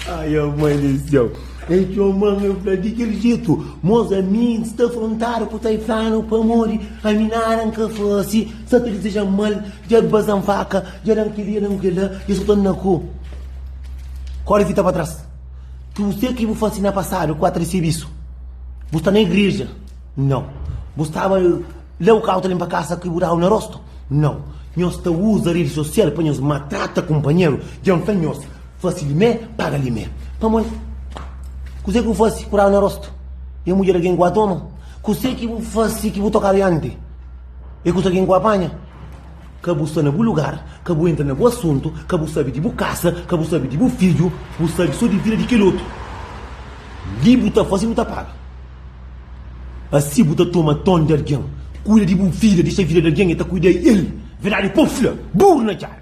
Ai, oh mãe do céu. El txoma-m, el fla di kel jetu, Mos, ami N sta afrontadu ku ta fla-nu pamodi ami nada N ka fase, sa ta dizeja-m mal, dja baza-m faka, dja da-m kel-li, dja da-m kel-la, dja sota-m na ku. Kóre fita pa tras. Kuzê ki bu fase na pasadu ku ata resebe isu? Bu sta na igreja? Nau. Bu staba la bu kau ta linpa kasa ki bu dadu na rostu? Nau. Nhos ta uza redi sosial pa nhos maltrata kunpanheru? Dja N fla nhos, fase li mê, paga li mê. Pamodi? Kuzê ki bu fase ku dadu na rostu? É mudjer algen ku ba toma? Kuzê ki bu fase ki bu tokadu dianti? É kusa algen ku ba panha? Ka bu sta na bu lugar, ka bu entra na bu asuntu, ka bu sabe di bu kasa, ka bu sabe di bu fidju, bu sabe so di vida di kel otu. Li bu ta fase bu ta paga. Asi bu ta toma ton di algen. Kuida di bu vida, dixa vida di algen e ta kuida el. Verdadi po fla, buru na txada.